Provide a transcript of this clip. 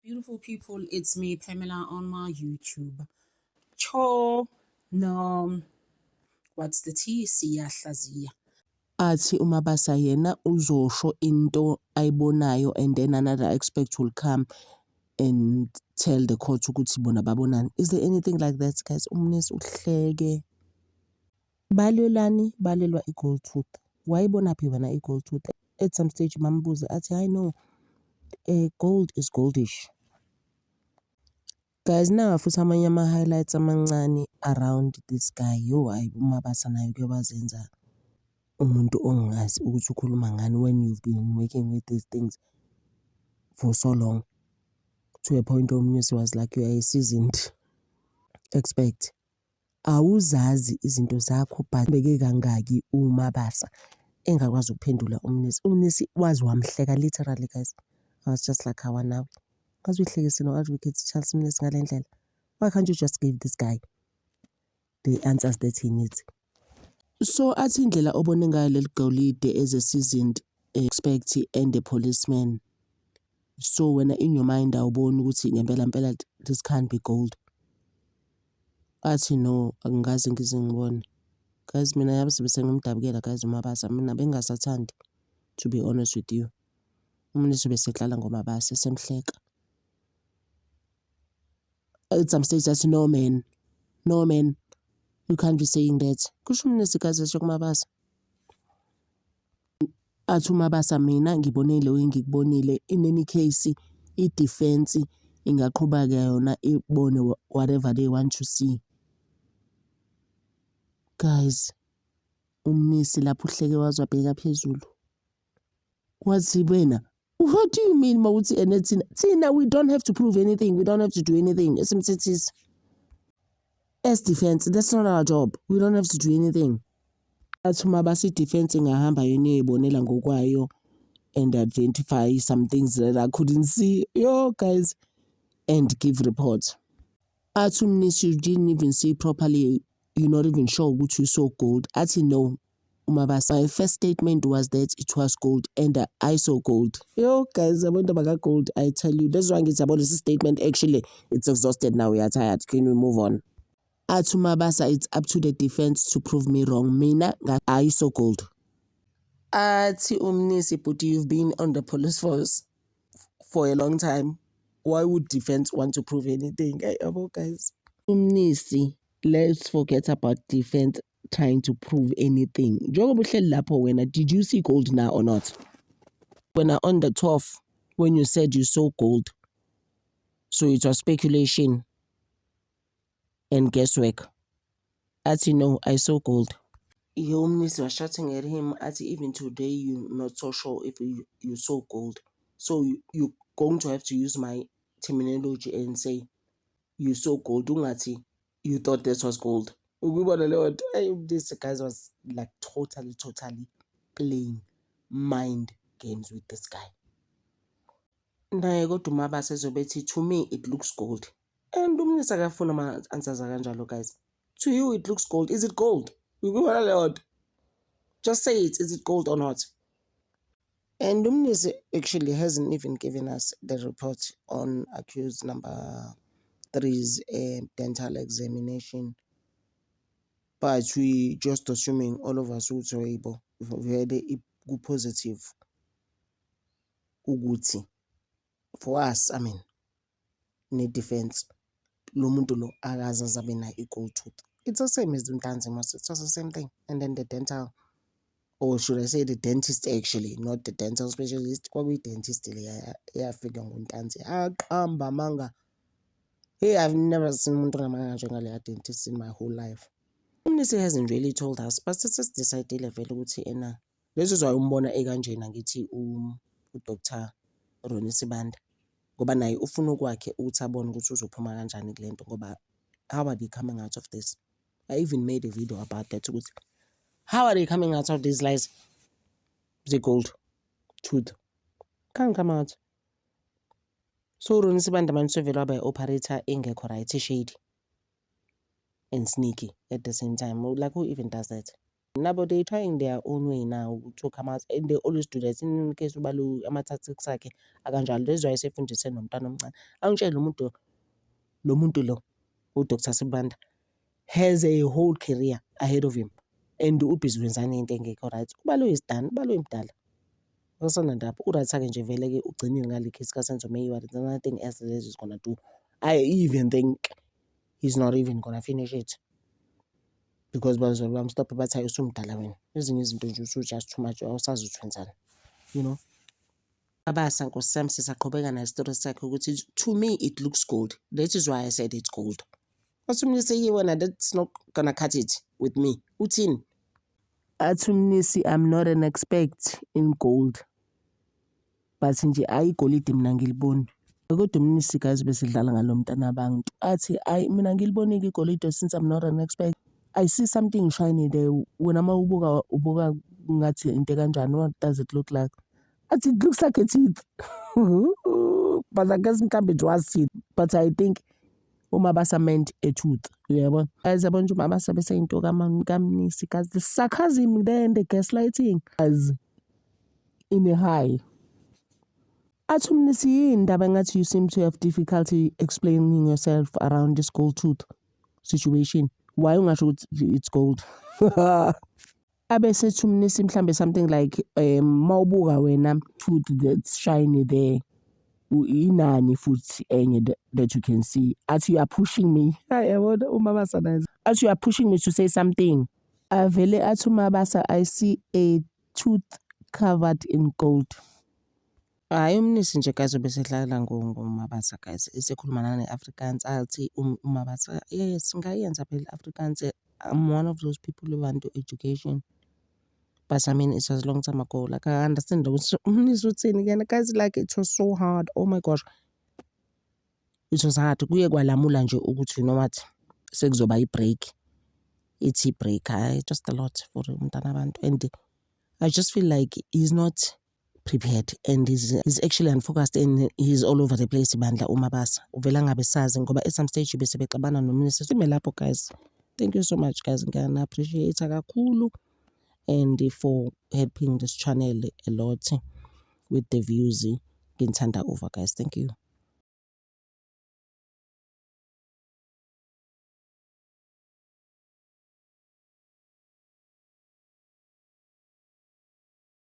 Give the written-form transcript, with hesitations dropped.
Beautiful people, it's me, Pamela, on my YouTube. Cho, no, what's the T? Siyahlaziya. Athi uMabasa yena uzosho into ayibonayo and then another expert will come and tell the court ukuthi bona babonani. Is there anything like that, guys? Umnisi uhleke. Balelani, balelwa i-gold tooth. Wayibona phi wena i-gold tooth? At some stage mambuza athi, I know, gold is goldish. Guys, now futhi amanye ama-highlights amancane around this guy. Yo, hayi uMabasa nayo kuyobazenza umuntu ongazi ukuthi ukhuluma ngani when you've been working with these things for so long. To a point Umnisi was like, you are a seasoned expert. Awuzazi izinto zakho but beke kangaki uMabasa engakwazi ukuphendula Umnisi. Umnisi wazi wamhleka literally, guys. I was just like, hawa nawe. Because we hlekise no-advocate Charles Mnisi ngale ndlela. Why can't you just give this guy the answers that he needs? So athi indlela obone ngayo leli golide as a seasoned expert and a policeman. So when in your mind awuboni ukuthi ngempela this can't be gold. Athi no, angikaze ngize ngibone. Guys, mina yabe bese ngimdabukela guys uMabasa. Mina bengasathandi, to be honest with you. Umnisi bese ehlala ngoMabasa esemhleka. At some stage athi no man, you can't be saying that. Kusho Umnisi guys esho kuMabasa. Athi uMabasa mina ngibonile engikubonile. In any case, i-defense ingaqhubeka yona ibone whatever they want to see. Guys, Umnisi lapho uhleke wazwabheka phezulu. Wathi wena, what do you mean mawuthi Tina, we don't have to prove anything, we don't have to do anything. Esimthethisi. As defense, that's not our job. We don't have to do anything. Athi uMabasa i-defense ingahamba yona iyibonela ngokwayo and identify some things that I couldn't see. Yo guys, and give reports. Athi Umnisi, you didn't even see properly. You're not even sure what you saw gold. Athi no, Umabasa. My first statement was that it was gold and I saw gold. Yo guys, I went about gold. I tell you, that's why it's about this statement. Actually, it's exhausted now. We are tired. Can we move on? Athi uMabasa, it's up to the defense to prove me wrong. Mina, I saw gold. Athi Umnisi, but you've been on the police force for a long time. Why would defense want to prove anything? Hey, guys. Umnisi, let's forget about defense trying to prove anything. Did you see gold now or not? When on the 12th, when you said you saw gold, so it was speculation and guesswork. As you know, I saw gold. Umnisi was shouting at him, as even today you're not so sure if you saw gold. So you're going to have to use my terminology and say you saw gold. You thought this was gold. This guy was like totally playing mind games with this guy. Naye kodwa uMabasa ezobethi, to me it looks gold. And Umnisi akafuna ama-answers akanjalo, guys. To you it looks gold. Is it gold? Just say it. Is it gold or not? And Umnisi actually hasn't even given us the report on accused number 3's dental examination. But we just assuming all of us who are able, we had a positive. Uguti. For us, I mean, need defense. Lomuntu lo akaza zabena equal tooth. It's the same as the Ntanzi. It's also the same thing. And then the dental, or should I say the dentist actually, not the dental specialist. Kwa dentist ya figure Ntanzi. Amba manga. Hey, I've never seen umuntu ngamanga dentist in my whole life. Umnisi hasn't really told us, but it's decided vele ukuthi ena. This is why umbona ekanjena ngithi uDr. Ronnie Sibanda. Ngoba naye ufuna ukwakhe ukuthi abone ukuthi uzophuma kanjani kule nto ngoba how are they coming out of this? I even made a video about that ukuthi how are they coming out of these lies? The gold tooth can't come out. So Ronnie Sibanda manje vele by operator engekho right, shady and sneaky at the same time. Like, who even does that? Nabo they trying their own way now to come out, and they always do that. In case ubalu ama-tactics akhe akanjalo. That's why esefundise nomntwana omncane. Angitshela lo muntu lo uDr Sibanda has a whole career ahead of him, and ubhizi wenzani into engekho right. Ubalo isidani, ubalo imdala. Asanandaba urathake nje vele-ke ugcinile ngale case kaSenzo Meyiwa. There's nothing else that he's gonna do. I even think he's not even gonna finish it, because bazobe bamstophe bathi hayi usumdala wena. Ezinye izinto nje usu-just too much, awusazi ukuthi wenzani, you know. Abasa Nkosi sami sisaqhubeka nestori sakhe ukuthi to me it looks gold. That is why I said it's gold. Athumnisi wena, that's not gonna cut it with me. Uthini? Athumnisi, I'm not an expert in gold, but nje ayigolide mina ngiliboni. Kodwa umnisi guys besidlala ngalo mntana abantu athi mina ngilibonile igolide, since I'm not an expert. I see something shiny there. Wena ubuka ngathi into kanjani, what does it look like? Athi it looks like a teeth. But I guess mhlawumbe it was teeth, but I think uMabasa meant a tooth. Uyabona? Ayizabona nje uMabasa bese into kamnisi guys, the sarcasm there and the gaslighting as in a high. Athi umnisi yini ndaba ngathi you seem to have difficulty explaining yourself around this gold tooth situation. Why ungasho ukuthi it's gold? Abesethi umnisi mhlambe something like mawubuka wena tooth that's shiny there inani futhi enye that you can see. Athi you are pushing me. Yabona uMabasa nazo. Athi you are pushing me to say something. Avele athi uMabasa, I see a tooth covered in gold. Hayi umnisi nje guys obesedlala ngoMabasa guys, esekhuluma nane-Afrikaans athi uMabasa, yes ngayenza phela Afrikaans. I'm one of those people who want to education, but I mean it was a long time ago. Like I understand ukuthi umnisi uthini again guys, like it was so hard. Oh my gosh, it was hard. Kuye kwalamula nje ukuthi you know what, sekuzoba i-break, it's i-break. Just a lot for umntana abantu, and I just feel like he's not prepared and he's actually unfocused and he's all over the place. Bandla uMabasa uvela ngabe sazi ngoba at some stage bese bexabana nomnisi. Sime lapho guys. Thank you so much guys, ngiyana appreciate kakhulu and for helping this channel a lot with the views. Ngithanda over guys. Thank you.